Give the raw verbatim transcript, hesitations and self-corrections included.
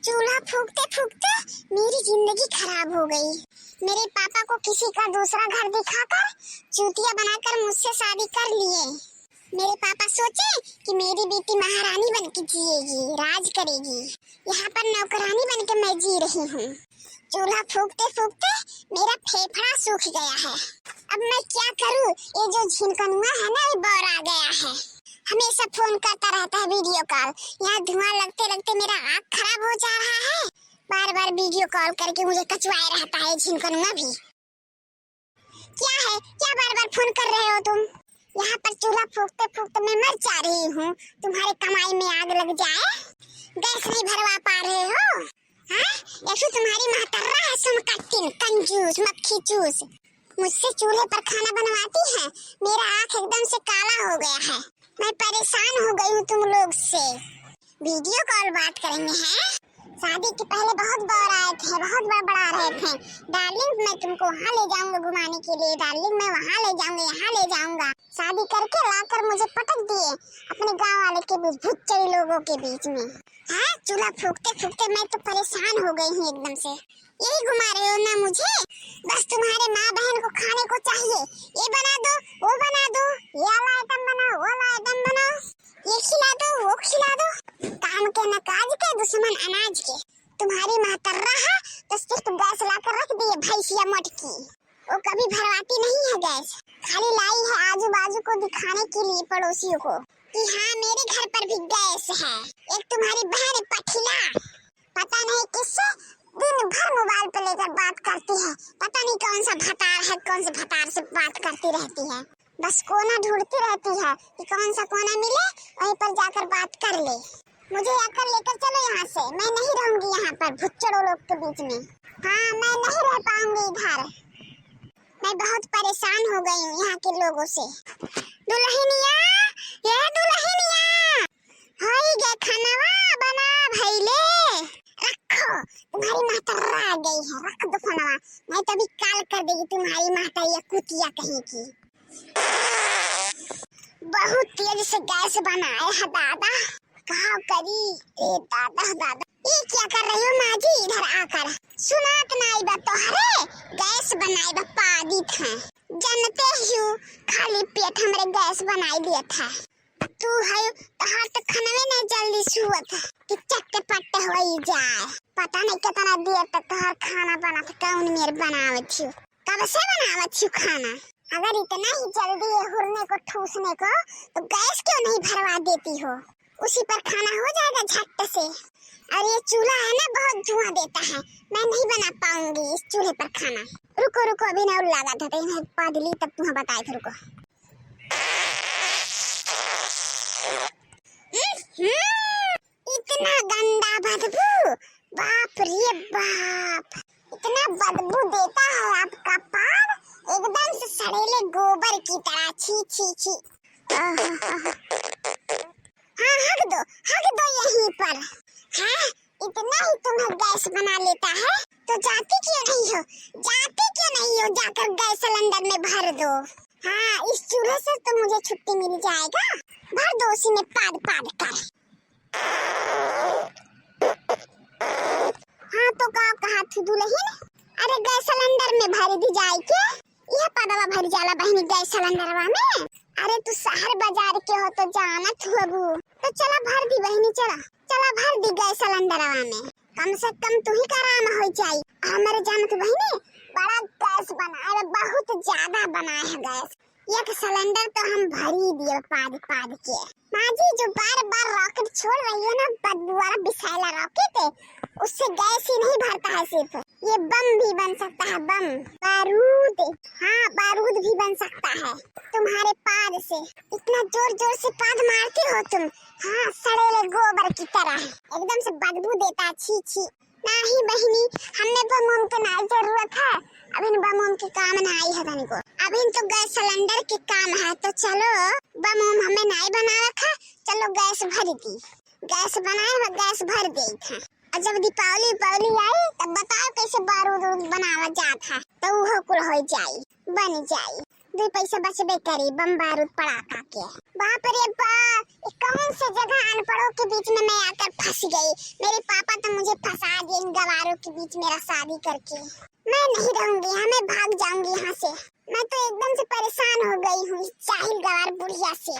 चूल्हा फूकते फूकते मेरी जिंदगी खराब हो गई। मेरे पापा को किसी का दूसरा घर दिखाकर चूतिया बनाकर मुझसे शादी कर लिए। मेरे पापा सोचे कि मेरी बेटी महारानी बन के जिएगी, राज करेगी। यहाँ पर नौकरानी बन के मैं जी रही हूँ। चूल्हा फूकते फूकते मेरा फेफड़ा सूख गया है। अब मैं क्या करूँ, ये जो झिनकनुआ है ना, ये बौरा गया है, हमेशा फोन करता रहता है, वीडियो कॉल। यहाँ धुआं लगते लगते मेरा आँख खराब हो जा रहा है। बार बार वीडियो कॉल करके मुझे कचवाए रहता है झिनकनुआ भी। क्या है, क्या बार बार फोन कर रहे हो तुम? यहाँ पर चूल्हा फूकते फूकते मैं मर जा रही हूँ। तुम्हारे कमाई में आग लग जाए, गैस नहीं भरवा पा रहे हो, हाँ? एक तो तुम्हारी महतर्रा है सुमकट्टिन, कंजूस, मक्खी चूस। मुझसे चूल्हे पर खाना बनवाती है, मेरा आँख एकदम से काला हो गया है। मैं परेशान हो गई हूँ तुम लोग से। वीडियो कॉल बात करेंगे हैं। शादी के पहले बहुत बौराए थे, बहुत बड़बड़ा रहे थे। डार्लिंग, मैं तुमको वहाँ ले जाऊंगा घुमाने के लिए, डार्लिंग, मैं वहाँ ले जाऊंगा, यहाँ ले जाऊंगा। शादी करके लाकर मुझे पटक दिए अपने गांव वाले के बीच, भुच्चड़ी लोगों के बीच में। हाँ, चूल्हा फूकते फूकते मैं तो परेशान हो गई हूँ एकदम से। यही घुमा रहे हो ना मुझे? बस तुम्हारे माँ बहन को खाने को चाहिए, ये बना दो, वो बना दो, ये वाला आइटम बनाओ, वो वाला आइटम बनाओ, ये खिला दो, वो खिला दो। काम के न काज के, दुश्मन अनाज के। तुम्हारी महतर्रा है तो सिर्फ गैस ला कर रख दिए, भैंसिया मोटकी। वो कभी भरवाती नहीं है गैस, खाली लाई है आजू बाजू को दिखाने के लिए, पड़ोसियों को, कि हाँ, मेरे घर पर भी गैस है। एक तुम्हारी बहन पठिला, पता नहीं किससे दिन भर मोबाइल पे लेकर बात करती है। पता नहीं कौन सा भतार है, कौन से भतार से बात करती रहती है। बस कोना ढूंढती रहती है कि कौन सा कोना मिले, वहीं पर जाकर बात कर ले। मुझे आकर लेकर चलो यहाँ से, मैं नहीं रहूंगी यहाँ पर भुच्चड़ों लोग के बीच में। हाँ, मैं नहीं रह पाऊंगी इधर। मैं बहुत परेशान हो गई हूँ यहाँ के लोगों से। दुल्हनिया, ये दुल्हनिया, होई गे खनवा बना भइले। रखो, तुम्हारी महतर्रा आ गई है, रख दो फोनवा, नहीं तो अभी काल कर देगी तुम्हारी महतरिया कुतिया कहीं की। बहुत तेज से गैस बनाए है दादा, का करी? ए दादा, दादा, ये क्या कर रही हो माँ जी इधर आकर? सुनात नाई बा तोहरे, गैस बनाए बा पादित है। जानते ही हो, खाली पेट हमरे गैस बनाई दिया था। तू है, तोहार तो खनवे ना जल्दी सुअत है कि चट्टे पट्टे होई जाए। पता नहीं कितना देर तक तोहार खाना बनत, कौन मेर बनावत हो, कब से बनावत हो खाना? अगर इतना ही जल्दी है हुरने को, ठूसने को, तो गैस क्यों नहीं भरवा देती हो? उसी पर खाना हो जाएगा झट से। और ये चूल्हा है ना, बहुत धुआं देता है, मैं नहीं बना पाऊंगी इस चूल्हे पर खाना। रुको, रुको, अभी ना लगा था, तो इन्हें पादली तब तुम्हें बताए थे, रुको। हम्म, इतना गंदा बदबू, बाप रे बाप, इतना बदबू देता है आपका पाद, एकदम से सड़ेले गोबर की तरह, छी, छी, छी। आहा। हाँ, हग दो, हग दो यहीं पर। हाँ, इतना ही तुम्हें गैस बना लेता है, तो जाती क्यों नहीं हो, जाती क्यों नहीं हो, जाकर गैस सिलेंडर में भर दो। हाँ, इस चूल्हे से तो मुझे छुट्टी मिल जाएगा, भर दो उसी में पाद पाद कर। हाँ, तो का कहा थी दुल्हन? अरे, गैस सिलेंडर में भर दी जाए के, यह पदवा भर जाला बहिनी गैस सिलेंडरवा में। अरे, तू शहर बाजार के हो तो जानत होबू, तो चला भर दी बहिनी, चला, चला भर दी गैस सिलेंडरवा में। कम से कम तू ही का आराम हो जाई। हमरे जानत बहिनी, बड़ा गैस बनाए, बहुत ज्यादा बनाए है गैस। एक सिलेंडर तो हम भरी दिए पाद पाद के। माँ जी, जो बार बार रॉकेट छोड़ रही है ना, बदबू वाला विषैला रॉकेट, उससे गैस ही नहीं भरता है, सिर्फ ये बम भी बन सकता है, बम, बारूद। हाँ, बारूद भी बन सकता है तुम्हारे पाद से। इतना जोर जोर से पाद मारती हो तुम। हाँ, सड़ेले गोबर की तरह, एकदम से बदबू देता है, छी छी। नाही बहिनी, हमें बम उम के नाई जरूरत है, अभी बम उम के काम नाई है तनिको, अभी तो गैस सिलेंडर के काम है। तो चलो, बम उम हमें नाई बनावे का, चलो गैस भर दी, गैस बनाए, गैस भर देई था। और जब दीपावली उपावली आई, तब बताओ कैसे बारूद उरूद बनावा जात है, तो वो कुल हो जाई, बन जाई। दो पैसे बचबे करी बम बारूद पड़ाका के। बाप रे बा, ये कौन से जगह अनपढ़ों के बीच में मैं आकर फंस गई। मेरे पापा तो मुझे फंसा दिए इन गवारों के बीच मेरा शादी करके। मैं नहीं रहूंगी यहाँ, मैं भाग जाऊंगी यहाँ से। मैं तो एकदम से परेशान हो गई हूँ इस जाहिल गवार बुढ़िया से।